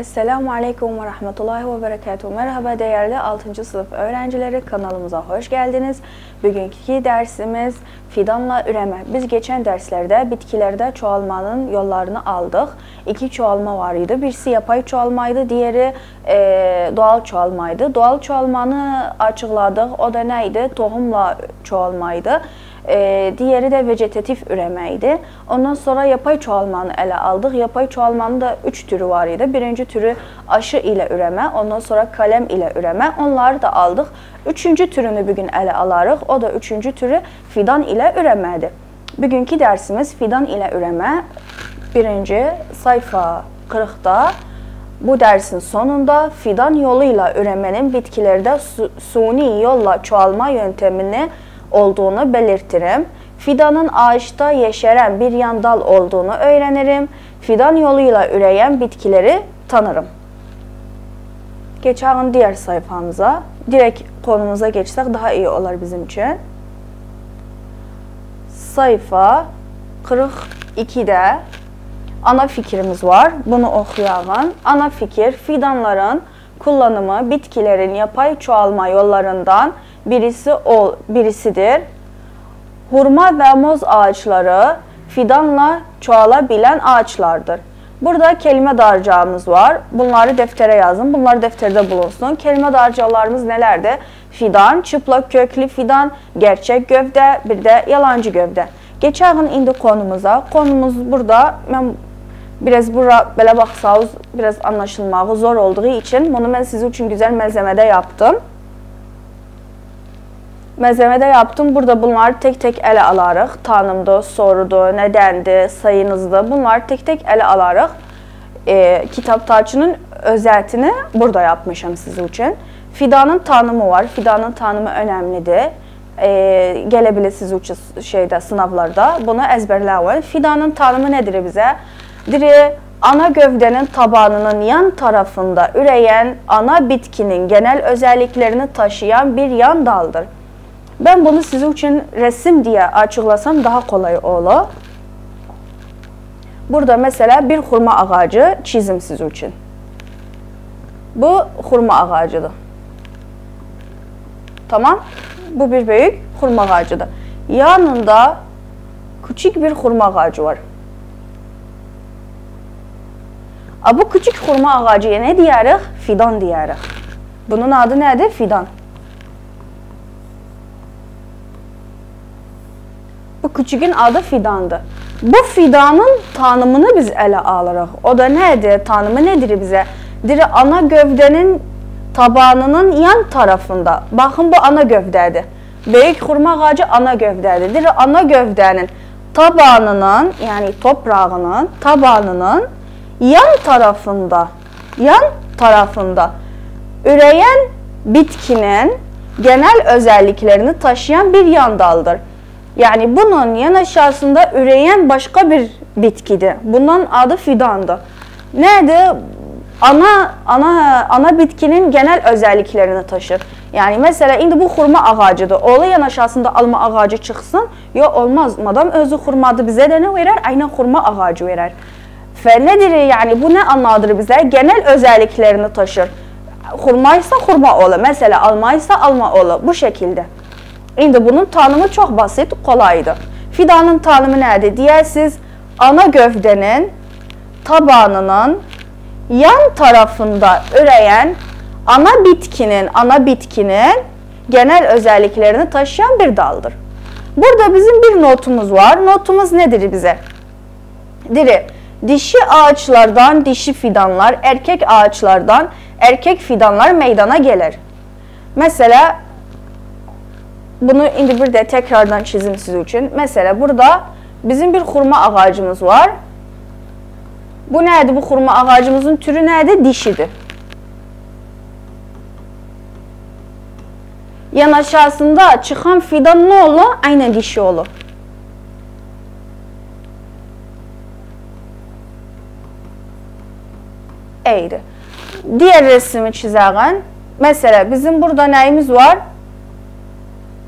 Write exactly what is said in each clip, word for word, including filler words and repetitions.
السلام علیکم و رحمة الله و برکاته. مرحبا دیرلی آلتینجی صینیف اؤیرنجی‌لری، کانالیمیزا خوش گلدینیز. بوگونکو درسیمیز فیدانلا اوره‌مه. بیز کئچن درسلرده بیتکی‌لرده چوغالمانین یوللارینی آلدیق. ایکی چوغالما وار ایدی. بیریسی یاپای چوغالما ایدی، دیگری، ائ، دوغال چوغالما ایدی. دوغال چوغالمانی آچیقلادیق. او دا نه ایدی؟ توخوملا چوغالما ایدی. ائ، دیگری ده وئجئتاتیو اوره‌مه ایدی. اوندان سونرا یاپای چوغالمانی اله آلدیق. یاپای چوغالمانین دا اوچ تورو وار ایدی. بیرینجی تورو آشی ایله اوره‌مه، اوندان سونرا قلم ایله اوره‌مه. اونلاری دا آلدیق. اوچونجو تورونو بوگون اله آلاریق. او دا اوچونجو تورو فیدان ایله اوره‌مه‌دیر. بوگونکو درسیمیز فیدان ایله اوره‌مه. بیرینجی صفحه قیرخدا، بو درسین سونوندا فیدان یولو ایله اوره‌مه‌نین بیتکی‌لرده سو-، سونی یوللا چوغالما یؤنتمینی اولدوغونو بلیرتیرم. فیدانین آغاجدا یئشرن بیر یان دال اولدوغونو اؤیره‌نیرم. فیدان یولو ایله اوره‌ین بیتکی‌لری تانیریم. کئچک دیگر صفحه‌میزه. دیرکت قونوموزا کئچسک داها ایی اولار بیزیم اوچون. صفحه قیرخ ایکیده آنا فیکریمیز وار. بونو اوخویاق. آنا فیکیر: فیدانلارین کوللانیمی بیتکی‌لرین یاپای چوغالما یوللاریندان بیریسی اول-، بیریسیدیر. خورما و موز آغاجلاری فیدانلا چوغالا بیلن آغاجلاردیر. بورادا کلمه دارجاغیمیز وار. بونلاری دفتره یازین. بونلار دفترده بولونسون. کلمه دارجاقلاریمیز نه‌لردیر؟ فیدان، چیپلاق کؤکلو فیدان، گئرچک گؤوده، بیر ده یالانجی گؤوده. کئچک ایندی قونوموزا. قونوموز بورادا، من بیر آز بورا بئله باخساز، بیر آز آنلاشیلماغی زور اولدوغو اوچون بونو من سیزین اوچون گؤزل مالزمه‌ده یاپدیم. مالزمه‌ده یاپدیم. بورادا بونلاری تک-تک اله آلاریق. تانیمدیر، سورودور، ندندیر، سایینیزدیر. بونلاری تک-تک اله آلاریق. ائ، کیتابداکی‌نین اؤزتینی بورادا یاپمیشام سیز اوچون. فیدانین تانیمی وار. فیدانین تانیمی اؤنملیدیر. ائ، گله بیلیر سیز اوچون شئیده، سیناولاردا. بونو ازبرله‌یین. فیدانین تانیمی نه دئییر بیزه؟ دئییر: آنا گؤوده‌نین تابانی‌نین یان طرفینده اوریه‌ین آنا بیتکی‌نین گئنل اؤزللیکلرینی داشییان بیر یان دالدیر. من بونو سیزین اوچون رسم دئیه آچیقلاسام داها قولای اولور. بورادا، مثلا، بیر خورما آغاجی چیزیم سیز اوچون. بو خورما آغاجیدیر. تامام؟ بو بیر بؤیوک خورما آغاجیدیر. یانیندا کوچوک بیر خورما آغاجی وار. آ، بو کوچوک خورما آغاجی‌یا نه دئیه‌ریک؟ فیدان دئیه‌ریک. بونون آدی نه‌دیر؟ فیدان. بو کوچوکون آدی فیداندیر. بو فیدانین تانیمینی بیز اله آلیریق. او دا نه‌دیر؟ تانیمی نه دئییر بیزه؟ دئییر: آنا گؤوده‌نین تابانی‌نین یان طرفینده. باخین، بو آنا گؤوده‌دیر. بؤیوک خورما آغاجی آنا گؤوده‌دیر. دئییر: آنا گؤوده‌نین تابانی‌نین، یعنی توپراغی‌نین، تابانی‌نین یان طرفینده، یان طرفینده اوریه‌ن بیتکی‌نین گئنل اؤزللیکلرینی داشییان بیر یان دالدیر. یعنی، بونون یان آشاغیسیندا اوریه‌ن باشقا بیر بیتکی‌دیر. بونون آدی فیداندیر. نه‌دیر؟ آنا، آنا، آنا بیتکی‌نین گئنل اؤزللیکلرینی داشیر. یعنی، مثلا، ایندی بو خورما آغاجیدیر. اولار یان آشاغیسیندا آلما آغاجی چیخسین؟ یوخ، اولماز. مادام اؤزو خورمادیر، بیزه ده نه وئرر؟ عیناً خورما آغاجی وئرر. و نه دئییر، یعنی، بو نه آنلادیر بیزه؟ گئنل اؤزللیکلرینی داشیر. خورما ایسه خورما اولور، مثلا، آلما ایسه آلما اولور. بو شکیلده. ایندی بونون تانیمی چوخ بسیط، قولایدیر. فیدانین تانیمی نه‌دیر؟ دئیه‌سیز، آنا گؤوده‌نین تابانی‌نین یان طرفینده اوریه‌ن آنا بیتکی‌نین، آنا بیتکی‌نین گئنل اؤزللیکلرینی داشییان بیر دالدیر. بورادا بیزیم بیر نوتوموز وار. نوتوموز نه دئییر بیزه؟ دئییر: دیشی آغاجلاردان دیشی فیدانلار، ارکک آغاجلاردان ارکک فیدانلار میدانا گلیر. مثلا، بونو ایندی بیر ده تکراردان چیزیم سیز اوچون. مثلا، بورادا بیزیم بیر خورما آغاجیمیز وار. بو نه‌دیر؟ بو خورما آغاجیمیزین تورو نه‌دیر؟ دیشیدیر. یان آشاغیسیندا چیخان فیدان نه اولور؟ عیناً دیشی اولور. ایدی. دیگر رسمی چیزه‌غین. مثلا، بیزیم بورادا نه‌ییمیز وار؟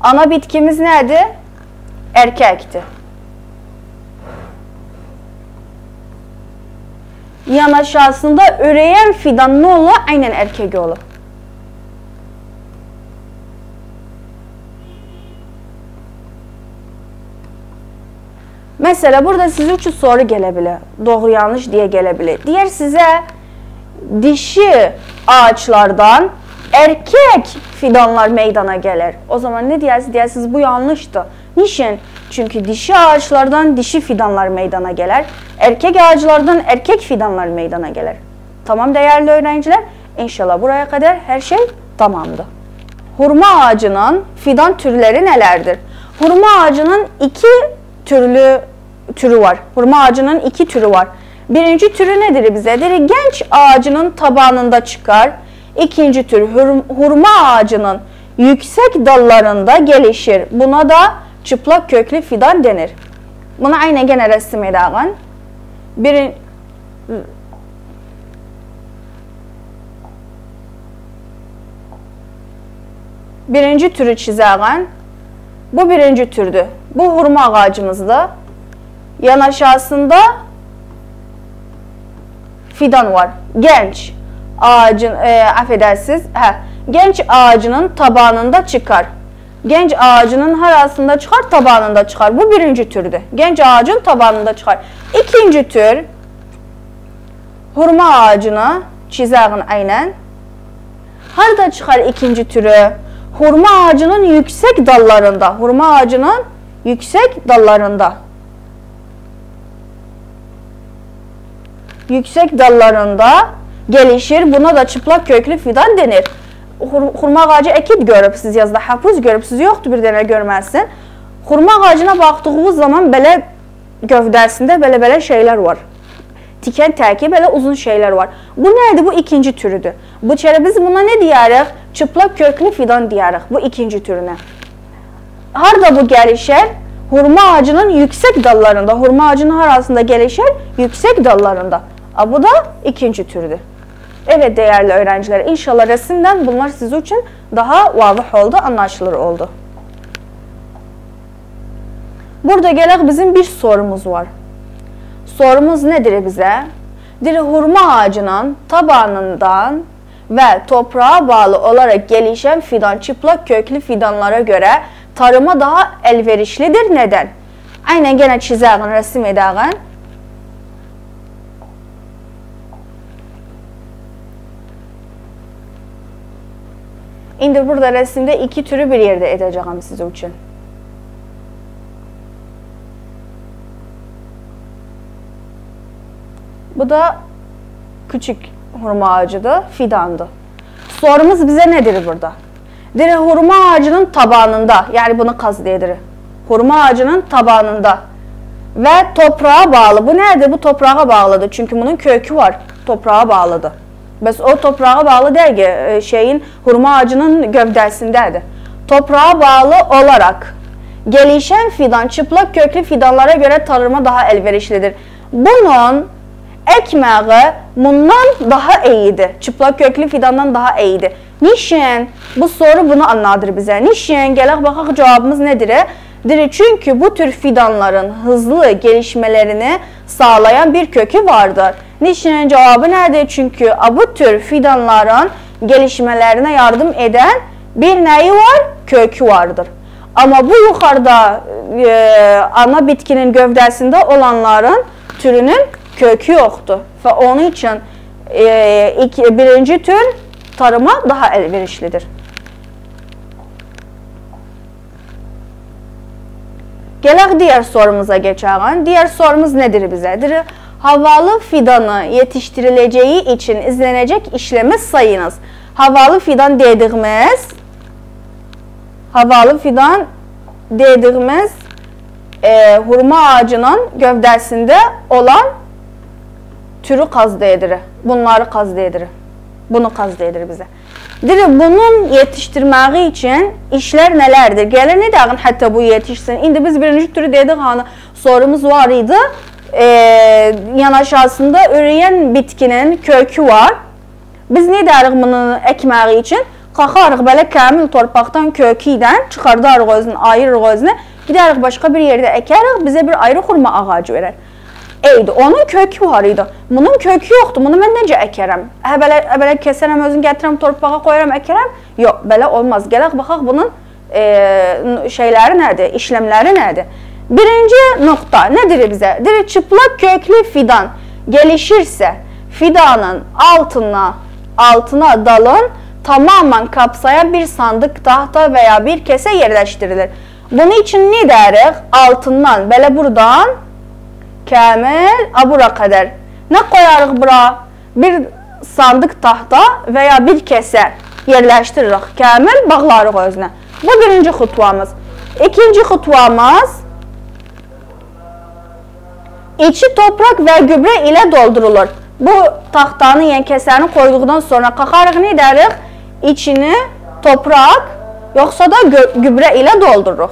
آنا بیتکیمیز نه‌دیر؟ ارککدیر. یاناشاسیندا اوره‌ین فیدان نه اولور؟ عیناً ائرکک اولور. مثلا، بورادا سیزین اوچون سورو گله بیلر. دوغرو یانلیش دئیه گله بیلر. دئیر سیزه، دیشی آغاجلاردان ائرکک فیدانلار میدانا گلر. او زامان نه دئیرسینیز؟ دئیرسینیز، بو یانلیشدیر. نیشین؟ چونکی دیشی آغاجلاردان دیشی فیدانلار میدانا گلر، ائرکک آغاجلاردان ائرکک فیدانلار میدانا گلر. تامام، دیرلی اؤیرنجیلر؟ انشاءالله بورایا قدر هر شئی تامامدیر. خورما آغاجینین فیدان تورلری نه‌لردیر؟ خورما آغاجینین ایکی تورلو تورو وار. خورما آغاجینین ایکی تورو وار. بیرینجی تورو نه دئییر بیزه؟ دئییر، گنج آغاجینین تابانیندا چیخار. ایکینجی تور، خور-، خورما آغاجینین یوکسک داللاریندا گلیشیر. بونا دا چیپلاق کؤکلو فیدان دئنیر. بونو عیناً یئنه رسم ائده‌غین. بیرین-، بیرینجی تورو چیزه‌غین. بو بیرینجی توردور. بو خورما آغاجیمیزدیر. یاناشاسیندا فیدان وار. گنج آغاجین، ائ، عفو ائدرسینیز، هه، گنج آغاجینین تابانیندا چیخار. گنج آغاجینین هاراسیندا چیخار؟ تابانیندا چیخار. بو بیرینجی توردور. گنج آغاجین تابانیندا چیخار. ایکینجی تور، خورما آغاجینی چیزه‌غین عیناً. هاردا چیخار ایکینجی تورو؟ خورما آغاجینین یوکسک داللاریندا. خورما آغاجینین یوکسک داللاریندا. یوکسک داللاریندا گلیشیر. بونا دا چیپلاق کؤکلو فیدان دئنیر. خور-، خورما آغاجی اکید گؤروبسوز، یا دا هاپوز گؤروبسوز، یوخدور بیر دنه گؤرمه‌سین. خورما آغاجینا باخدیغینیز زامان بئله گؤوده‌سینده بئله-بئله شئیلر وار. تیکن تکی بئله اوزون شئیلر وار. بو نه‌دیر؟ بو ایکینجی تورودور. بو کره بیز بونا نه دئیه‌ریک؟ چیپلاق کؤکلو فیدان دئیه‌ریک بو ایکینجی تورونه. هاردا بو گلیشر؟ خورما آغاجینین یوکسک داللاریندا. خورما آغاجینین هاراسیندا گلیشر؟ یوکسک داللاریندا. آ، بو دا ایکینجی توردور. ائوت، دیرلی اؤیرنجیلر، انشاءالله رسمدن بونلار سیزین اوچون داها واضح اولدو، آنلاشیلیر اولدو. بورادا گلک، بیزیم بیر سوروموز وار. سوروموز نه‌دیر بیزه؟ دئییر، خورما آغاجینین تابانیندان و توپراغا باغلی اولاراق گلیشن فیدان چیپلاق کؤکلو فیدانلارا گؤره تاریما داها الوئریشلیدیر. ندن؟ عیناً یئنه چیزه‌غین، رسم ائده‌غین. ایندی بورادا رسمده ایکی تورو بیر یئرده ائده‌جه‌یم سیزین اوچون. بو دا کوچوک خورما آغاجیدیر، فیداندیر. سوروموز بیزه نه دئییر بورادا؟ دئییر، خورما آغاجینین تابانیندا، یعنی بونو قاست ائدیر. خورما آغاجینین تابانیندا و توپراغا باغلی. بو نه‌دیر؟ بو توپراغا باغلیدیر. چونکی بونون کؤکو وار، توپراغا باغلیدیر. بس او توپراغا باغلی دئییل کی، ائ، شئیین، خورما آغاجینین گؤوده‌سینده‌دیر. توپراغا باغلی اولاراق گلیشن فیدان چیپلاق کؤکلو فیدانلارا گؤره تاریما داها الوئریشلیدیر. بونون اکمه‌یی بوندان داها اییدیر. چیپلاق کؤکلو فیداندان داها اییدیر. نیشین؟ بو سورو بونو آنلادیر بیزه. نیشین؟ گلک باخاق، جاوابیمیز نه‌دیر؟ دئییر، چونکی بو تور فیدانلارین هیزلی گلیشمه‌لرینی ساغلایان بیر کؤکو واردیر. نیشین؟ جاوابی نه‌دیر؟ چونکی، آ، بو تور فیدانلارین گلیشمه‌لرینه یاردیم ائدن بیر نه‌یی وار؟ کؤکو واردیر. آمما بو یوخاریدا، ائ، آنا بیتکی‌نین گؤوده‌سینده اولانلارین تورونون کؤکو یوخدور. و اونون اوچون، ائ، ایکی، بیرینجی تور تاریما داها الوئریشلیدیر. گلک دیگر سوروموزا کئچک. دیگر سوروموز نه‌دیر بیزه؟ دئییر، هاوالی فیدانی یئتیشدیریله‌جه‌یی اوچون ایزله‌نه‌جک ایشلمی سایینیز. هاوالی فیدان دئدیگیمیز، هاوالی فیدان دئدیگیمیز، ائ، خورما آغاجینین گؤوده‌سینده اولان تورو قاست ائدیر. بونلاری قاست ائدیر. بونو قاست ائدیر بیزه. دئییر، بونون یئتیشدیرمه‌یی اوچون ایشلر نه‌لردیر؟ گلیر، نه دئیک، حتی بو یئتیشسین. ایندی بیز بیرینجی تورو دئدیک، هانی سوروموز وار ایدی. ائ، یاناشاسیندا اوره‌ین بیتکی‌نین کؤکو وار. بیز نه ائدریک بونون اکمه‌یی اوچون؟ قاخاریق بئله کامل تورپاقدان کؤکو ایله چیخارداریق اؤزونو، آییریریق اؤزونو، گئدریک باشقا بیر یئرده اکریک، بیزه بیر آیری خورما آغاجی وئرر. ایدی، اونون کؤکو وار ایدی. بونون کؤکو یوخدور، بونو من نئجه اکرم؟ هه، بئله، هه، بئله کسرم، اؤزونو گتیرم، تورپاغا قویارام، اکرم؟ یوخ، بئله اولماز. گلک باخاق بونون، ائ، شئیلری نه‌دیر، ایشلملری نه‌دیر؟ بیرینجی نقطه نه دئییر بیزه؟ دئییر، چیپلاق کؤکلو فیدان گلیشیرسه، فیدانین آلتینا، آلتینا دالین تمامیله قاپسایان بیر صاندیق، تاختا و یا بیر کسه یئرلشدیریلیر. بونون اوچون نه ائدریک؟ آلتیندان، بئله بورادان کامل، آ، بورا قدر. نه قویاریق بورا؟ بیر صاندیق تاختا و یا بیر کسه یئرلشدیریریک. کامل باغلاریق اؤزونه. بو بیرینجی خطوه‌میز. ایکینجی خطوه‌میز، ایچی توپراق و گوبره ایله دولدورولور. بو تاختانی، یعنی کسه‌نی قویدوقدان سونرا قاخاریق نه ائدریک؟ ایچینی توپراق، یوخسا دا گؤ-، گوبره ایله دولدوروروق.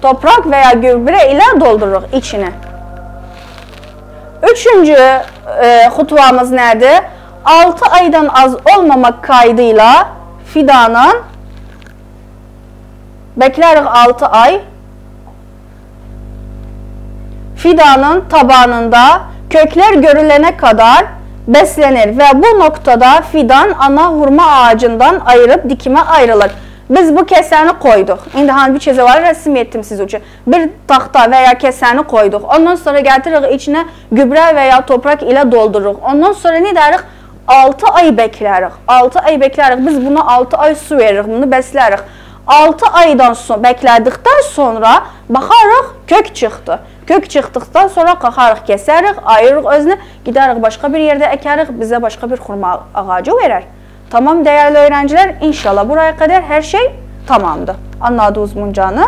توپراق و یا گوبره ایله دولدوروروق ایچینی. اوچونجو، ائ، خطوه‌میز نه‌دیر؟ آلتی آیدان آز اولماماق قایدی ایله فیدانین، بکلریک آلتی آی، فیدانین تابانیندا کؤکلر گؤرولنه قدر بسلنیر و بو نقطه‌ده فیدان آنا هورما آغاجیندان آییریب دیکیمه آیریلیر. بیز بو کسه‌نی قویدوق. ایندی هانی بیر کسه وار، رسم ائتدیم سیز اوچون. بیر تاختا و یا کسه‌نی قویدوق. اوندان سونرا گتیریریک ایچینه گوبره و یا توپراق ایله دولدوروروق. اوندان سونرا نه ائدریک؟ آلتی آی بکلریک. آلتی آی بکلریک. بیز بونا آلتی آی سو وئریریک، بونو بسلریک. آلتی آیدان سون-، بکله‌دیکدن سونرا باخاریق، کؤک چیخدی. کؤک چیخدیقدان سونرا قاخاریق، کسریک، آییریریق اؤزونو، گئدریک باشقا بیر یئرده اکریک، بیزه باشقا بیر خورما آغاجی وئرر. تامام، دیرلی اؤیرنجیلر، ان‌شاءالله بورایا قدر هر شئی تامامدیر. آنلادینیز بونجانی؟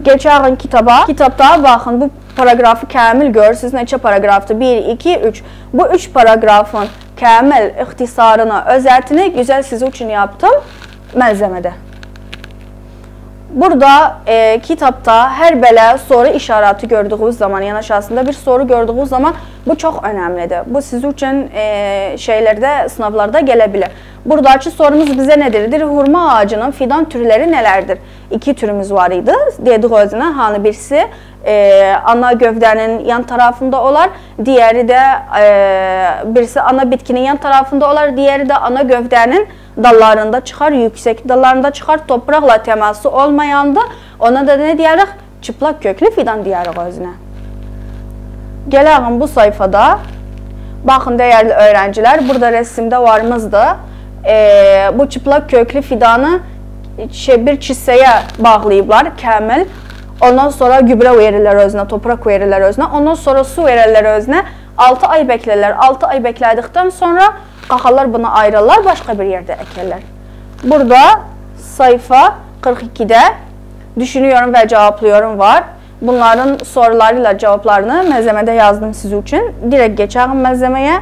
کئچک کیتابا. کیتابدا باخین، بو پاراگرافی کامل گؤرورسونوز. نئچه پاراگرافدیر؟ بیر، ایکی، اوچ. بو اوچ پاراگرافین کامل اختصارینی، اؤزتینی گؤزل سیز اوچون یاپدیم ملزمه‌ده. بورادا، ائ، کیتابدا هر بئله سورو ایشاراتی گؤردویونوز زامان، یعنی آشاغیسیندا بیر سورو گؤردویونوز زامان، بو چوخ اؤنملیدیر. بو سیز اوچون، ائ، شئیلرده، سیناولاردا گله بیلر. بوراداکی سوروموز بیزه نه دئییر؟ دئییر، هورما آغاجینین فیدان تورلری نه‌لردیر؟ ایکی توروموز وار ایدی. دئدیک اؤزونه، هانی بیریسی، ائ، آنا گؤوده‌نین یان طرفینده اولار، دیگری ده، ائ، بیریسی آنا بیتکی‌نین یان طرفینده اولار، دیگری ده آنا گؤوده‌نین داللاریندا چیخار، یوکسک داللاریندا چیخار، توپراقلا تماسی اولمایاندا، اونا دا نه دئیه‌ریک؟ چیپلاق کؤکلو فیدان دئیه‌ریک اؤزونه. گله‌ییم بو صفحه‌ده. باخین، دیرلی اؤیرنجیلر، بورادا رسمده واریمیزدیر. ائ، بو چیپلاق کؤکلو فیدانی شئی، بیر کیسه‌یه باغلاییبلار، کامل. اوندان سونرا گوبره وئریرلر اؤزونه، توپراق وئریرلر اؤزونه. اوندان سونرا سو وئریرلر اؤزونه. آلتی آی بکلرلر. آلتی آی بکله‌دیکدن سونرا قاخارلار بونو آییرارلار، باشقا بیر یئرده اکرلر. بورادا صفحه قیرخ ایکیده «Düşünüyorum ve cevaplıyorum» وار. بونلارین سورولاری ایله جاوابلارینی ملزمه‌ده یازدیم سیز اوچون. دیرکت کئچک ملزمه‌یه.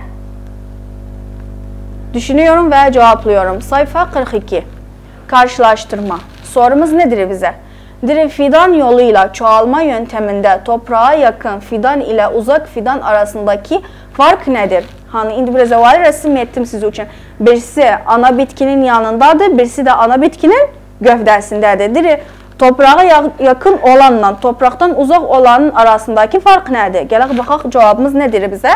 «Düşünüyorum ve cevaplıyorum». صفحه قیرخ ایکی. قارشیلاشدیرما. سوروموز نه‌دیر بیزه؟ دئییر، فیدان یولو ایله چوخالما یؤنتمینده توپراغا یاخین فیدان ایله اوزاق فیدان آراسینداکی فرق نه‌دیر؟ هانی، ایندی بیر آز اول رسم ائتدیم سیز اوچون. بیریسی آنا بیتکی‌نین یانیندادیر، بیریسی ده آنا بیتکی‌نین گؤوده‌سینده‌دیر. دئییر، توپراغا یا-، یاخین اولانلا توپراقدان اوزاق اولانین آراسینداکی فرق نه‌دیر؟ گلک باخاق، جاوابیمیز نه‌دیر بیزه؟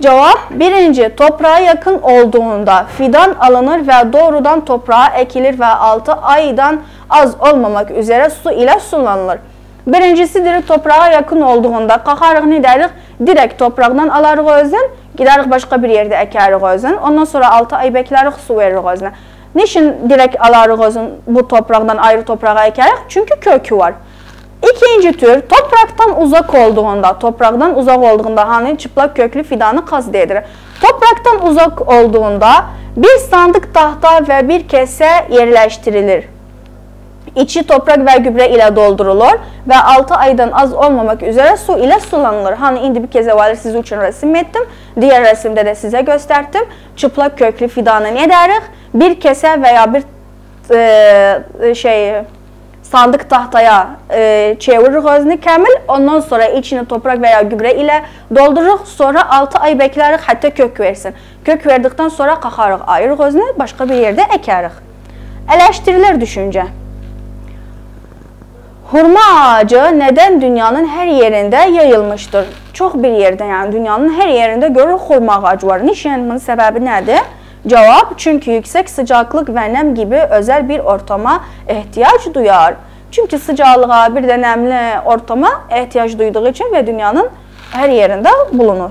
جاواب: بیرینجی، توپراغا یاخین اولدوغوندا فیدان آلینیر و دوغرودان توپراغا اکیلیر و آلتی آیدان آز اولماماق اوزره سو ایله سولانیلیر. بیرینجیسی، دئییر، توپراغا یاخین اولدوغوندا قاخاریق، نئده‌ریک؟ دیرکت توپراقدان آلاریق اؤزون، گئده‌ریک باشقا بیر یئرده اکریک اؤزون. اوندان سونرا آلتی آی بکله‌ریک، سو وئریریک اؤزونه. نیچین دیرکت آلاریق اؤزون بو توپراقدان آیری توپراغا اکریک؟ چونکی کؤکو وار. ایکینجی تور، توپراقدان اوزاق اولدوغوندا، توپراقدان اوزاق اولدوغوندا، هانی چیپلاق کؤکلو فیدانی قاست ائدیر. توپراقدان اوزاق اولدوغوندا بیر صاندیق تاختا و بیر کسه یئرلشدیریلیر. ایچی توپراق و گوبره ایله دولدورولور و آلتی آیدان آز اولماماق اوزره سو ایله سولانیلیر. هانی ایندی بیر کسه وار، سیز اوچون رسم ائتدیم. دیگر رسمده ده سیزه گؤستردیم. چیپلاق کؤکلو فیدانی نئده‌ریک؟ بیر کسه و یا بیر، ائ، شئی، صاندیق تاختایا، ائ، چئویریریک اؤزونو کامل، اوندان سونرا ایچینی توپراق و یا گوبره ایله دولدوروروق، سونرا آلتی آی بکلریک، حتی کؤک وئرسین. کؤک وئردیکدن سونرا قاخاریق، آییریق اؤزونو، باشقا بیر یئرده اکریک. الشدیریلر دوشونجه. خورما آغاجی ندن دونیانین هر یئرینده یاییلمیشدیر؟ چوخ بیر یئرده، یعنی دونیانین هر یئرینده گؤروروک خورما آغاجی وار. نیشین، بونون سببی نه‌دیر؟ جواب: چونکی یوکسک سیجاقلیق و نم کیمی اؤزل بیر اورتاما احتیاج دویار. چونکی سیجاقلیغا، بیر ده نملی اورتاما احتیاج دویدوغو اوچون و دونیانین هر یئرینده بولونور.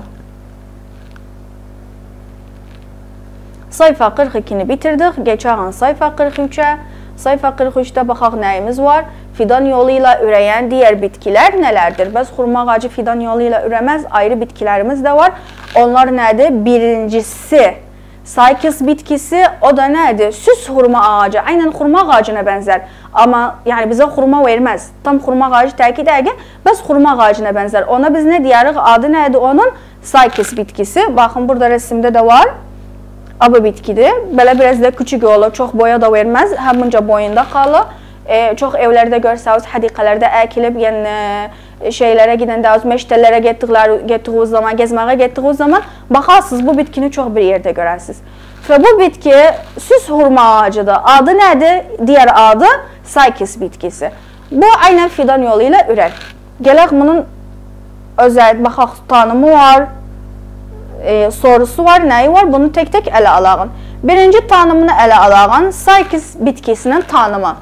صفحه قیرخ ایکینی بیتیردیک، کئچک صفحه قیرخ اوچه. صفحه قیرخ اوچده باخاق نه‌ییمیز وار؟ فیدان یولو ایله اوریه‌ن دیگر بیتکیلر نه‌لردیر؟ بس خورما آغاجی فیدان یولو ایله اوره‌مز، آیری بیتکیلریمیز ده وار. اونلار نه‌دیر؟ بیرینجیسی سایکس بیتکیسی، او دا نه‌دیر؟ سوس خورما آغاجی، عیناً خورما آغاجینا بنزر. آمما، یعنی، بیزه خورما وئرمز. تام خورما آغاجی دئییل، بس خورما آغاجینا بنزر. اونا بیز نه دئیه‌ریک؟ آدی نه‌دیر اونون؟ سایکس بیتکیسی. باخین، بورادا رسیمده ده وار. آ، بو بیتکیدیر. بئله بیر آز دا کوچوک اولور، چوخ بویا دا وئرمز. همینجه بویوندا قالیر. ائ، چوخ ائولرده گؤرسز، حدیقه‌لرده اکیلیب، یعنی، ائ، شئیلره گئدنده، آز مشتللره گئتدیکلری، گئتدیگینیز زامان، گزمه‌یه گئتدیگینیز زامان باخارسینیز، بو بیتکینی چوخ بیر یئرده گؤررسینیز. و بو بیتکی سوس خورما آغاجیدیر. آدی نه‌دیر؟ دیگر آدی سایکس بیتکیسی. بو عیناً فیدان یولو ایله اورر. گلک بونون اؤزل، باخاق، تانیمی وار، ائ، سوروسو وار، نه‌یی وار؟ بونو تک-تک اله آلاق. بیرینجی تانیمینی اله آلاق، سایکس بیتکیسینین تانیمی.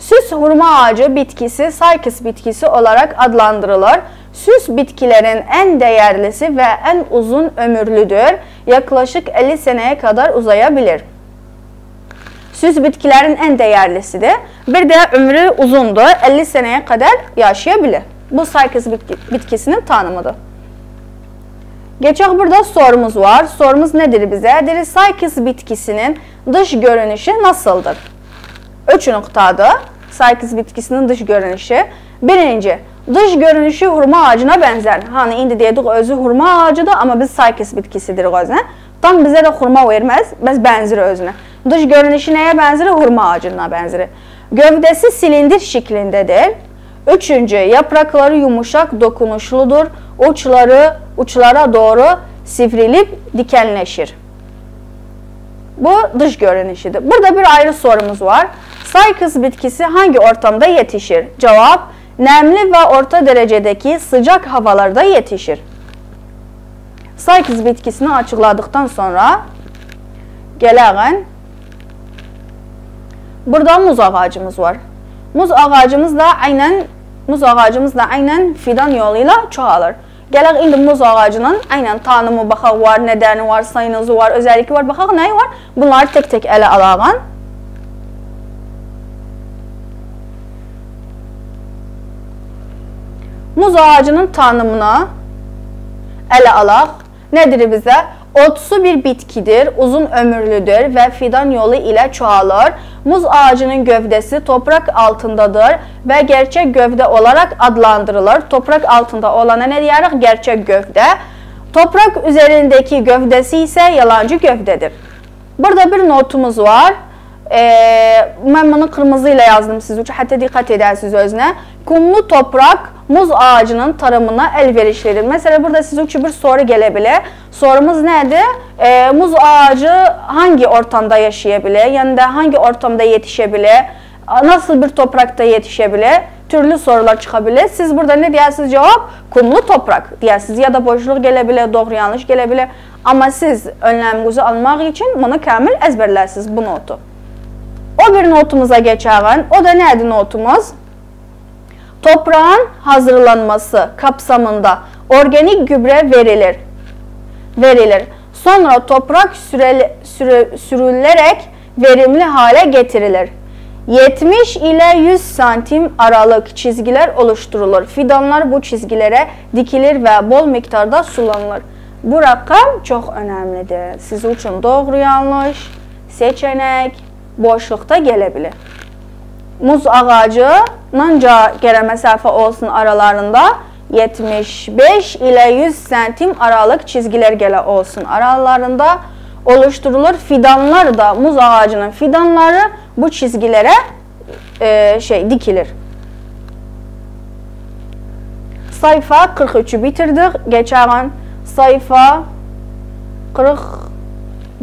سوس خورما آغاجی بیتکیسی سایکس بیتکیسی اولاراق آدلاندیریلیر. سوس بیتکیلرین ان دیرلیسی و ان اوزون عؤمورلودور. یاکلاشیق اللی سنه‌یه قدر اوزایا بیلیر. سوس بیتکیلرین ان دیرلیسیدیر. بیر ده عؤمرو اوزوندور، اللی سنه‌یه قدر یاشایا بیلیر. بو سایکس بیتکی-، بیتکیسینین تانیمیدیر. کئچک، بورادا سوروموز وار. سوروموز نه‌دیر بیزه؟ دئییر، سایکس بیتکیسینین دیش گؤرونوشو ناسیلدیر؟ اوچ نقطه‌دیر. سایکس بیتکیسینین دیش گؤرونوشو. بیرینجی، دیش گؤرونوشو خورما آغاجینا بنزر. هانی، ایندی دئدیک، اؤزو خورما آغاجیدیر، آمما بیز سایکس بیتکیسی دئییریک اؤزونه. تام بیزه ده خورما وئرمز، بس بنزیر اؤزونه. دیش گؤرونوشو نه‌یه بنزیر؟ خورما آغاجینا بنزیر. گؤوده‌سی سیلیندر شکلینده‌دیر. اوچونجو، یاپراقلاری یوموشاق، دوکونوشلودور. اوچلاری، اوچلارا دوغرو سیوریلیب دیکنلشیر. بو دیش گؤرونوشودور. بورادا بیر آیری سوروموز وار. سایکس بیتکیسی هانگی اورتامدا یئتیشیر؟ جواب: نملی و اورتا درجه‌ده‌کی سیجاق هاوالاردا یئتیشیر. سایکس بیتکیسینی آچیقلادیقدان سونرا گلک، بورادا موز آغاجیمیز وار. موز آغاجیمیز دا عیناً، موز آغاجیمیز دا عیناً فیدان یولو ایله چوخالیر. گلک ایندی موز آغاجینین عیناً تانیمی باخاق، وار، ندنی وار، سایینیزی وار، اؤزللیگی وار، باخاق نه‌یی وار؟ بونلاری تک-تک اله آلاق. موز آغاجینین تانیمینی اله آلاق. نه‌دیر بیزه؟ اوتسو بیر بیتکیدیر، اوزون عؤمورلودور و فیدان یولو ایله چوخالیر. موز آغاجینین گؤوده‌سی توپراق آلتیندادیر و گئرچک گؤوده اولاراق آدلاندیریلیر. توپراق آلتیندا اولانا نه دئیه‌ریک؟ گئرچک گؤوده. توپراق اوزرینده‌کی گؤوده‌سی ایسه یالانجی گؤوده‌دیر. بورادا بیر نوتوموز وار. ائ، من بونو قیرمیزی ایله یازدیم سیز اوچون، حتی دقت ائده‌سینیز اؤزونه. قوملو توپراق موز آغاجینین تاریمینا الوئریشلیدیر. مثلا، بورادا سیز اوچون بیر سورو گله بیلر. سوروموز نه‌دیر؟ ائ، موز آغاجی هانگی اورتامدا یاشایا بیلر؟ یعنی ده هانگی اورتامدا یئتیشه بیلر؟ آ، ناسیل بیر توپراقدا یئتیشه بیلر؟ تورلو سورولار چیخا بیلر. سیز بورادا نه دئیه‌سینیز؟ جواب: قوملو توپراق دئیه‌سینیز. یا دا بوشلوق گله بیلر، دوغرو، یانلیش گله بیلر. آمما سیز اؤنلمینیزی آلماق اوچون بونو کامل ازبرله‌سینیز، بو نوتو. او بیر نوتوموزا کئچک. او دا نه‌دیر نوتوموز؟ توپراغین حاضیرلانماسی قاپسامیندا اورگانیک گوبره وئریلیر. وئریلیر. سونرا توپراق سوره‌لی-، سوره-، سوروله‌رک وئریملی حاله گتیریلیر. یئتمیش ایله یوز سانتیم آرالیق چیزگیلر اولوشتورولور. فیدانلار بو چیزگیلره دیکیلیر و بول مقداردا سولانیلیر. بو رقم چوخ اؤنملیدیر. سیز اوچون دوغرو، یانلیش سئچنک بوشلوقدا گله بیلیر. موز آغاجی نانجا گرک مسافه اولسون آرالاریندا، یئتمیش بئش ایله یوز سانتیم آرالیق چیزگیلر گرک اولسون آرالاریندا اولوشتورولور. فیدانلار دا، موز آغاجینین فیدانلاری بو چیزگیلره، ائ، شئی، دیکیلیر. صایفا قیرخ اوچو بیتیردیک. کئچک صایفا قیرخ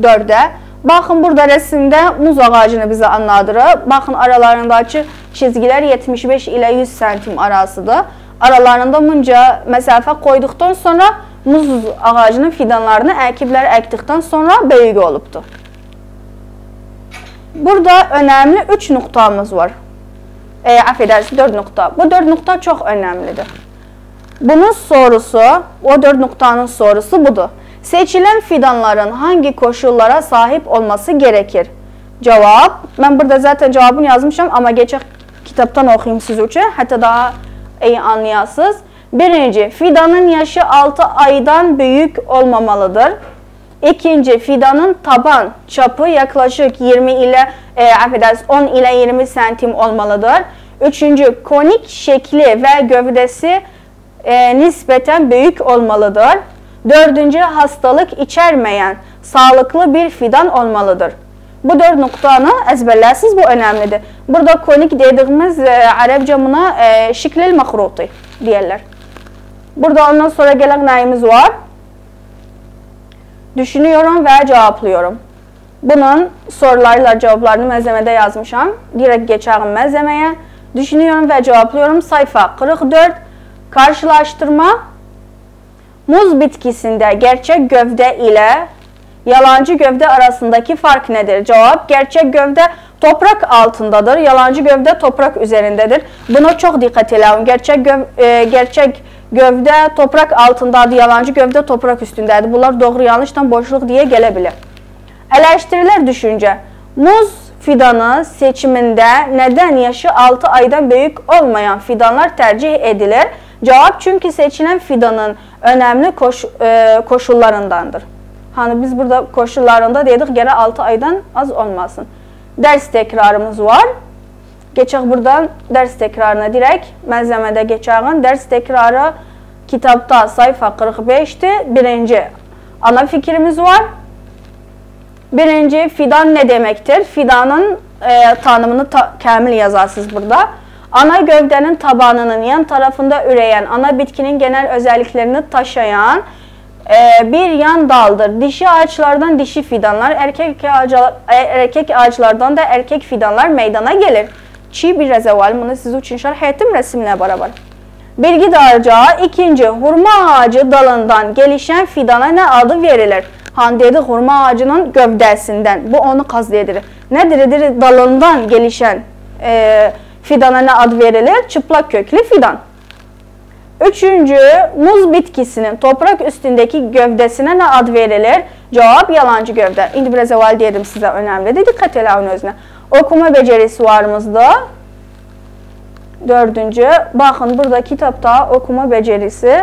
دؤرده. باخین، بورادا رسمده موز آغاجینی بیزه آنلادیر. باخین، آرالارینداکی چیزگیلر یئتمیش بئش ایله یوز سانتیم آراسیدیر. آرالاریندا بونجا مسافه قویدوقدان سونرا موز آغاجینین فیدانلارینی اکیبلر، اکدیکدن سونرا بؤیوک اولوبدور. بورادا اؤنملی اوچ نقطه‌میز وار. ائ، عفو ائدرسینیز، دؤرد نقطه. بو دؤرد نقطه چوخ اؤنملیدیر. بونون سوروسو، او دؤرد نقطه‌نین سوروسو بودور. سئچیلن فیدانلارین هانگی کوشوللارا صاحیب اولماسی گره‌کیر؟ جاواب، من بورادا ذاتاً جاوابینی یازمیشام، آمما کئچک کیتابدان اوخویوم سیز اوچون، حتی داها ایی آنلایاسینیز. بیرینجی، فیدانین یاشی آلتی آیدان بؤیوک اولمامالیدیر. ایکینجی، فیدانین تابان چاپی یاکلاشیق اییرمی ایله، ائ، عفو ائدرسینیز، اون ایله اییرمی سانتیم اولمالیدیر. اوچونجو، کونیک شکلی و گؤوده‌سی، ائ، نسبتاً بؤیوک اولمالیدیر. دؤردونجو، هاستالیق ایچرمه‌ین، ساغلیقلی بیر فیدان اولمالیدیر. بو دؤرد نقطه‌نی ازبرله‌یه‌سینیز، بو اؤنملیدیر. بورادا کونیک دئدیگیمیز، ائ، عربجه بونا، ائ، شکل مخروطی دئیرلر. بورادا اوندان سونرا گلک نه‌ییمیز وار؟ دوشونورم و جاوابلاییرام. بونون سورولاری ایله جاوابلارینی ملزمه‌ده یازمیشام. دیرکت کئچک ملزمه‌یه. دوشونورم و جاوابلاییرام. صایفا قیرخ دؤرد. قارشیلاشدیرما. موز بیتکیسینده گرچک گؤوده ایله یالانجی گؤوده آراسینداکی فرق نه‌دیر؟ جاواب، گرچک گؤوده توپراق آلتیندادیر، یالانجی گؤوده توپراق اوزرینده‌دیر. بونا چوخ دقت ائله‌یین. گرچک گؤو-، ائ، گرچک گؤوده توپراق آلتیندادیر، یالانجی گؤوده توپراق اوستونده‌دیر. بونلار دوغرو یانلیشدان بوشلوق دئیه گله بیلر. الشدیریلر دوشونجه. موز فیدانی سئچیمینده ندن یاشی آلتی آیدان بؤیوک اولمایان فیدانلار ترجیح ائدیلیر؟ جاواب، چونکی سئچیلن فیدانین اؤنملی کوش-، ائ، کوشوللارینداندیر. هانی بیز بورادا کوشوللاریندا دئدیک، گرک آلتی آیدان آز اولماسین. درس تکراریمیز وار. کئچک بورادان درس تکرارینا دیرکت. ملزمه‌ده کئچک. درس تکراری کیتابدا صایفا قیرخ بئشدیر. بیرینجی آنا فیکریمیز وار. بیرینجی، فیدان نه دئمکدیر؟ فیدانین، ائ، تانیمینی تا-، کامل یازاسینیز بورادا. آنا گؤوده‌نین تابانینین یان طرفینده اوروین، آنا بیتکی‌نین گئنل اؤزللیکلرینی داشییان، ائ، بیر یان دالدیر. دیشی آغاجلاردان دیشی فیدانلار، ارکک آغاجلا-، ائ، ارکک آغاجلاردان دا ارکک فیدانلار میدانا گلیر. کی، بیر آز اول بونو سیز اوچون شرح ائتدیم رسمله برابر. بیلگی دالیجا، ایکینجی، خورما آغاجی دالیندان گلیشن فیدانا نه آدی وئریلیر؟ هانی دئدیک، خورما آغاجینین گؤوده‌سیندن. بو اونو قصد ائدیر. نه‌دیر؟ دئدیر، دالیندان گلیشن، ائ، فیدانا نه آد وئریلیر؟ چیپلاق کؤکلو فیدان. اوچونجو، موز بیتکی‌سی‌نین توپراق اوستونده‌کی گؤوده‌سینه نه آد وئریلیر؟ جاواب، یالانجی گؤوده. ایندی بیر آز اول دئدیم سیزه، اؤنملیدیر، دقت ائله‌یین اؤزونه. اوخوما بئجریسی واریمیزدیر. دؤردونجو، باخین، بورادا کیتابدا اوخوما بئجریسی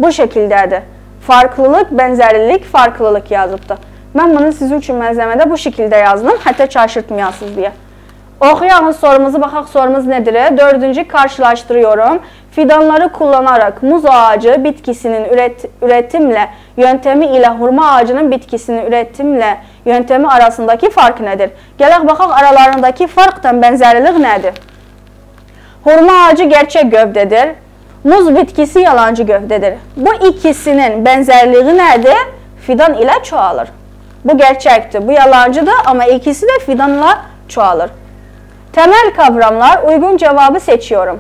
بو شکیلده‌دیر. فرقلیلیق، بنزرلیلیک، فرقلیلیق یازیبدیر. من بونو سیز اوچون ملزمه‌ده بو شکیلده یازدیم، حتی چاشیرتمایاسینیز دئیه. اوخویاق سوروموزو، باخاق سوروموز نه‌دیر؟ دؤردونجو، قارشیلاشدیرییورام. فیدانلاری کوللاناراق موز آغاجی بیتکی‌سی‌نین اورت-، اورتیمله یؤنتمی ایله خورما آغاجی‌نین بیتکی‌سی‌نین اورتیمله یؤنتمی آراسینداکی فرق نه‌دیر؟ گلک باخاق، آرالارینداکی فرقدن بنزرلیلیک نه‌دیر؟ خورما آغاجی گرچک گؤوده‌دیر. موز بیتکی‌سی یالانجی گؤوده‌دیر. بو ایکی‌سی‌نین بنزرلیگی نه‌دیر؟ فیدان ایله چوخالیر. بو گرچکدیر، بو یالانجیدیر، آمما ایکی‌سی ده فیدانلا چوخالیر. تمل کاوراملار، اویغون جاوابی سئچییورام.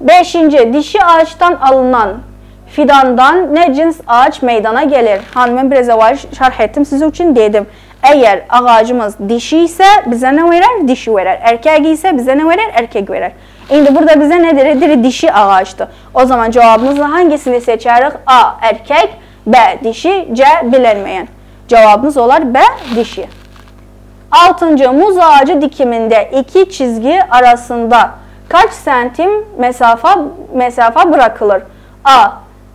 بئشینجی، دیشی آغاجدان آلینان فیداندان نه جنس آغاج میدانا گلیر؟ هانی من بیر آز اول شرح ائتدیم، سیز اوچون دئدیم. اگر آغاجیمیز دیشی ایسه، بیزه نه وئرر؟ دیشی وئرر. ارکک ایسه، بیزه نه وئرر؟ ارکک وئرر. ایندی بورادا بیزه نه دئییر؟ دئییر، دیشی آغاجدیر. او زامان جاوابیمیزین هانگیسینی سئچریک؟ آ، ارکک، ب، دیشی، ج، بیلینمه‌ین. جاوابیمیز اولار ب، دیشی. آلتینجی، موز آغاجی دیکیمینده ایکی چیزگی آراسیندا کاچ سانتیم مسافه، مسافه بوراخیلیر؟ آ،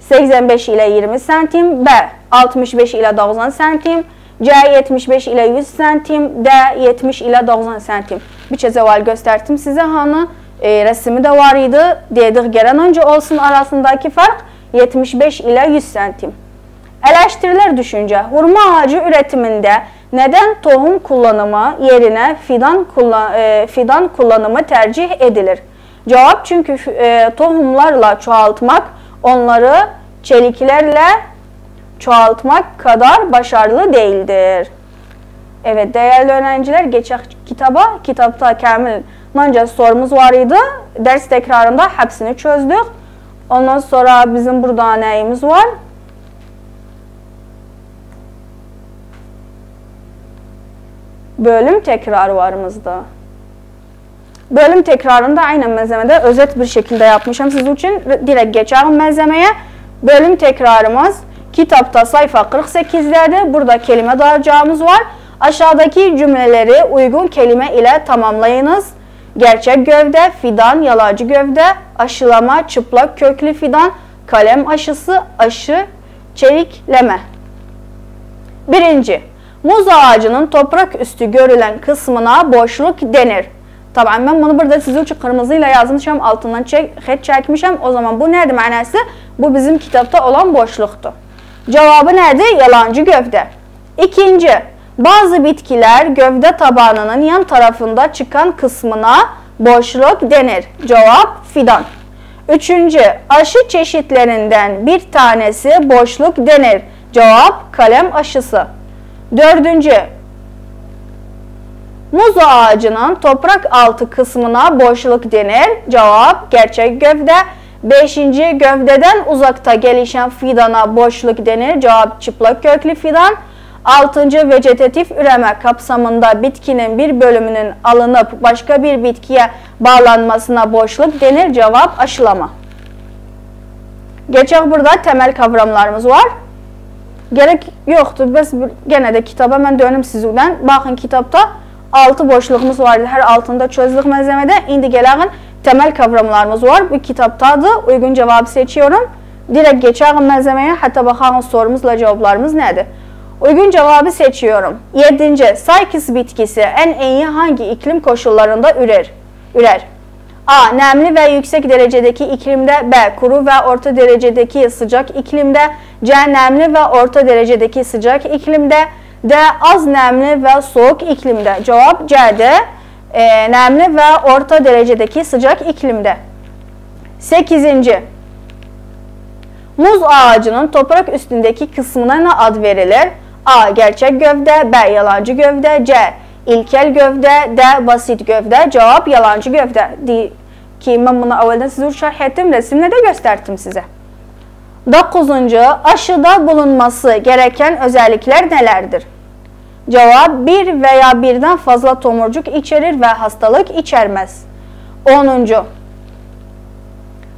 سکسن بئش ایله اییرمی سانتیم، ب، آلتمیش بئش ایله دوخسان سانتیم، ج، یئتمیش بئش ایله یوز سانتیم، د، یئتمیش ایله دوخسان سانتیم. بیر کئچه اول گؤستردیم سیزه، هانی، ائ، رسمی ده وار ایدی. دئدیک، گرک اونجا اولسون آراسینداکی فرق، یئتمیش بئش ایله یوز سانتیم. الشدیریلر دوشونجه. خورما آغاجی اورتیمینده ندن توخوم کوللانیمی یئرینه فیدان کوللا-، ائ، فیدان کوللانیمی ترجیح ائدیلیر؟ جواب: چونکی فو-، ائ، توخوملارلا چوخالتماق اونلاری چئلیکلرله چوخالتماق قدر باشاریلی دئییلدیر. ائوت، دیرلی اؤیرنجیلر، کئچک کیتابا. کیتابدا کامل نانجا سوروموز وار ایدی. درس تکراریندا هپسینی چؤزدوک. اوندان سونرا بیزیم بورادا نه‌ییمیز وار؟ بؤلوم تکرارلاریمیزدیر. بؤلوم تکرارینی دا عیناً ملزمه‌ده اؤزت بیر شکیلده یاپمیشام سیز اوچون. و دیرکت کئچه‌رم ملزمه‌یه. بؤلوم تکراریمیز کیتابدا صفحه قیرخ سککیزده‌دیر. بورادا کلمه دارجاغیمیز وار. آشاغیداکی جمله‌لری اویغون کلمه ایله تاماملایینیز. گئرچک گؤوده، فیدان، یالانجی گؤوده، آشیلاما، چیپلاق کؤکلو فیدان، قلم آشیسی، آشی، چئلیکله‌مه. بیرینجی، موز آغاجینین توپراق اوستو گؤرولن قیسمینا بوشلوق دئنیر. طبعاً، من بونو بورادا سیزین اوچون قیرمیزی ایله یازمیشام، آلتیندان چک-، خط چکمیشم. او زامان بو نه‌دیر معناسی؟ بو بیزیم کیتابدا اولان بوشلوقدور. جاوابی نه‌دیر؟ یالانجی گؤوده. ایکینجی، بعضی بیتکیلر گؤوده تابانینین یان طرفیندا چیخان قیسمینا بوشلوق دئنیر. جاواب: فیدان. اوچونجو، آشی چئشیتلریندن بیر تانه‌سی بوشلوق دئنیر. جاواب: قلم آشیسی. دؤردونجو، موز آغاجینین توپراق آلتی قیسمینا بوشلوق دئنیر. جاواب: گئرچک گؤوده. بئشینجی، گؤوده‌دن اوزاقدا گلیشن فیدانا بوشلوق دئنیر. جاواب: چیپلاق کؤکلو فیدان. آلتینجی، وئجئتاتیو اوره‌مه قاپسامیندا بیتکی‌نین بیر بؤلومونون آلینیب باشقا بیر بیتکی‌یه باغلانماسینا بوشلوق دئنیر. جاواب: آشیلاما. کئچک، بورادا تمل قاورامیلاریمیز وار. گرک یوخدور، بس بیر، یئنه ده کیتابا من دؤنوم سیزینله. باخین، کیتابدا آلتی بوشلوغوموز واردی. هر آلتینی دا چؤزدوک ملزمه‌ده. ایندی گله‌لیم تمل قاورامیلاریمیز وار. بو کیتابدادیر. اویغون جاوابی سئچیرم. دیرکت کئچه‌لیم ملزمه‌یه، حتی باخاق سوروموزلا جاوابلاریمیز نه‌دیر. اویغون جاوابی سئچیرم. یئددینجی، سایکس بیتکیسی ان ایی هانگی ایقلیم کوشوللاریندا اورر؟ اورر. A. نملی و یوکسک درجه‌ده‌کی ایقلیمده. B. قورو و اورتا درجه‌ده‌کی سیجاق ایقلیمده. C. نملی و اورتا درجه‌ده‌کی سیجاق ایقلیمده. D. آز نملی و سویوق ایقلیمده. جاواب C-دیر. ائ، نملی و اورتا درجه‌ده‌کی سیجاق ایقلیمده. سککیزینجی. موز آغاجینین توپراق اوستونده‌کی قیسمینا نه آد وئریلیر؟ A. گئرچک گؤوده. B. یالانجی گؤوده. C. ایلکل گؤوده. D. بسیط گؤوده. جاواب: یالانجی گؤوده. دئ-، کی، من بونو اولدن سیزه شرح ائتدیم، رسیمله ده گؤستردیم سیزه. دوققوزونجو، آشیدا بولونماسی گرکن اؤزللیکلر نه‌لردیر؟ جاواب: بیر و یا بیردن فاضلا تومورجوق ایچریر و هاستالیق ایچرمز. اونونجو،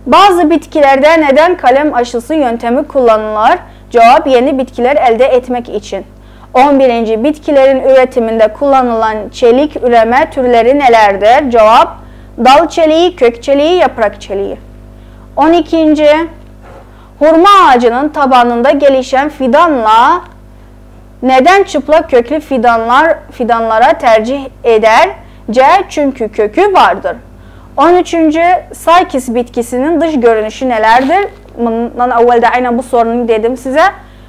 بعضی بیتکیلرده ندن قلم آشیسی یؤنتمی کوللانیلیر؟ جاواب: یئنی بیتکیلر الده ائتمک اوچون. اون بیرینجی، بیتکیلرین اوره‌تیمینده کوللانیلان چئلیک اوره‌مه تورلری نه‌لردیر؟ جاواب: دال چئلیگی، کؤک چئلیگی، یاپراق چئلیگی. اون ایکینجی، هورما آغاجینین تابانیندا گلیشن فیدانلا ندن چیپلاق کؤکلو فیدانلار، فیدانلارا ترجیح ائدر؟ C. چونکی کؤکو واردیر. اون اوچونجو، سایکس بیتکیسینین دیش گؤرونوشو نه‌لردیر؟ بوندان اول ده عیناً بو سورونو دئدیم سیزه.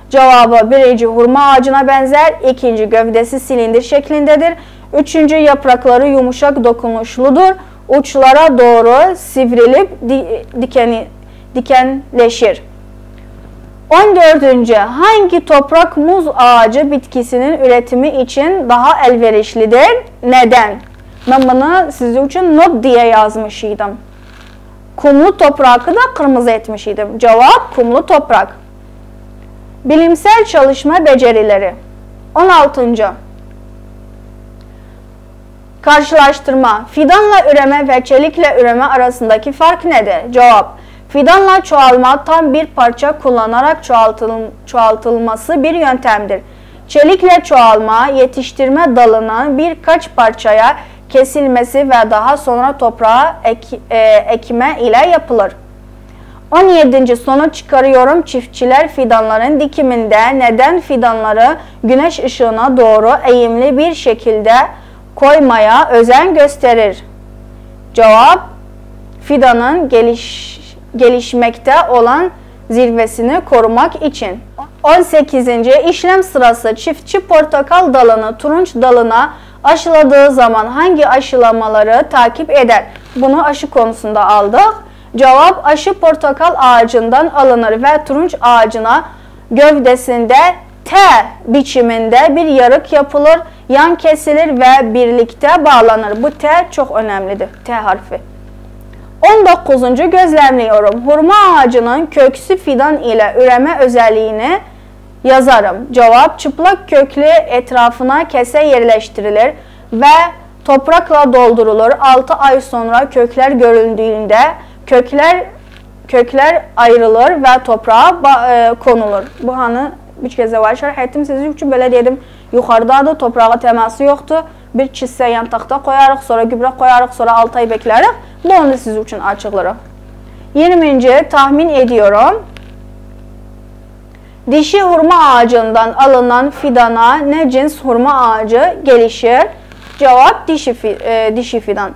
جاوابی: بیرینجی هورما آغاجینا بنزر، ایکینجی گؤوده‌سی سیلیندر شکلینده‌دیر، اوچونجو یاپراقلاری یوموشاق دوکونوشلودور، اوجلارا دوغرو سیوریلیب دی-، دیکنی-، دیکنلشیر. اون دؤردونجو، هانگی توپراق موز آغاجی بیتکیسینین اوره‌تیمی اوچون داها الوئریشلیدیر؟ ندن؟ من بونو سیزین اوچون نوت دئیه یازمیشیدیم. قوملو توپراغی دا قیرمیزی ائتمیشیدیم. جاواب: قوملو توپراق. بیلیمسل چالیشما بئجریلری. اون آلتینجی. قارشیلاشدیرما. فیدانلا اوره‌مه و چئلیکله اوره‌مه آراسینداکی فرق نه‌دیر؟ جاواب: فیدانلا چوخالما تام بیر پارچا کوللاناراق چوخالتیل-، چوخالتیلماسی بیر یؤنتمدیر. چئلیکله چوخالما، یئتیشدیرمه دالینین بیر قاچ پارچایا کسیلمه‌سی و داها سونرا توپراغا اک-، ائ، اکمه ایله یاپیلیر. اون یئددینجی، سونوج چیخاریرام، چیفتچیلر فیدانلارین دیکیمینده ندن فیدانلاری گونش ایشیغینا دوغرو ائییملی بیر شکیلده قویمایا اؤزن گؤستریر؟ جاواب: فیدانین گلیش-، گلیشمکده اولان زیروه‌سینی قوروماق اوچون. اون سککیزینجی، ایشلم سیراسی. چیفتچی پورتاقال دالینی تورونج دالینا آشیلادیغی زامان هانگی آشیلامالاری تعقیب ائدر؟ بونو آشی قونوسوندا آلدیق. جاواب: آشی پورتاقال آغاجیندان آلینیر و تورونج آغاجینا گؤوده‌سینده T بیچیمینده بیر یاریق یاپیلیر، یان کسیلیر و بیرلیکده باغلانیر. بو T چوخ اؤنملی‌دیر، T حرفی. اون دوققوزونجو گؤزلمله‌ییرم. خورما آغاجینین کؤکسو فیدان ایله اوره‌مه اؤزللیگینی یازارام. جاواب: چیپلاق کؤکلو اطرافینا کسه یئرلشدیریلیر و توپراقلا دولدورولور. آلتی آی سونرا کؤکلر گؤروندویونده کؤکلر کؤکلر آیریلیر و توپراغا با- ائ، قونولور. بو هانی بیر کز ده وار، شرح ائتدیم سیزین اوچون، بئله دئدیم، یوخاریدادیر، توپراغا تماسی یوخدور. بیر کیسه یانتاختا قویاریق، سونرا گوبره قویاریق، سونرا آلتی آی بکلریک. بونو دا سیزین اوچون آچیقلاییریق. اییرمینجی، تخمین ائدیرم. دیشی خورما آغاجیندان آلینان فیدانا نه جنس خورما آغاجی گلیشیر؟ جاواب: دیشی فی- ائ، دیشی فیدان.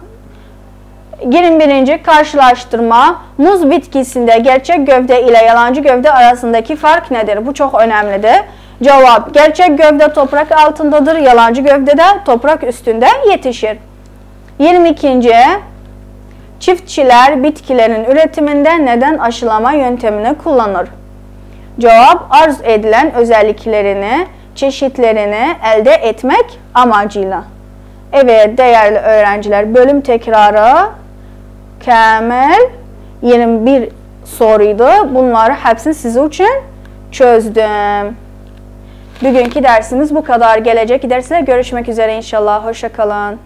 اییرمی بیرینجی، قارشیلاشدیرما. موز بیتکیسینده گرچک گؤوده ایله یالانجی گؤوده آراسینداکی فرق نه‌دیر؟ بو چوخ اؤنملی‌دیر. جاواب: گرچک گؤوده توپراق آلتیندادیر، یالانجی گؤوده ده توپراق اوستونده یئتیشیر. اییرمی ایکینجی، چیفتچیلر بیتکیلرین اورتیمینده ندن آشیلاما یؤنتمینی کوللانیر؟ جاواب: آرزو ائدیلن اؤزللیکلرینی، چئشیتلرینی الده ائتمک آماجی ایله. ائوت، دیرلی اؤیرنجیلر، بؤلوم تکراری کامل اییرمی بیر سورو ایدی. بونلاری هپسینی سیزین اوچون چؤزدوم. بوگونکو درسیمیز بو قدر. گله‌جک درسده گؤروشمک اوزره ان‌شاءالله. خوشا قالین.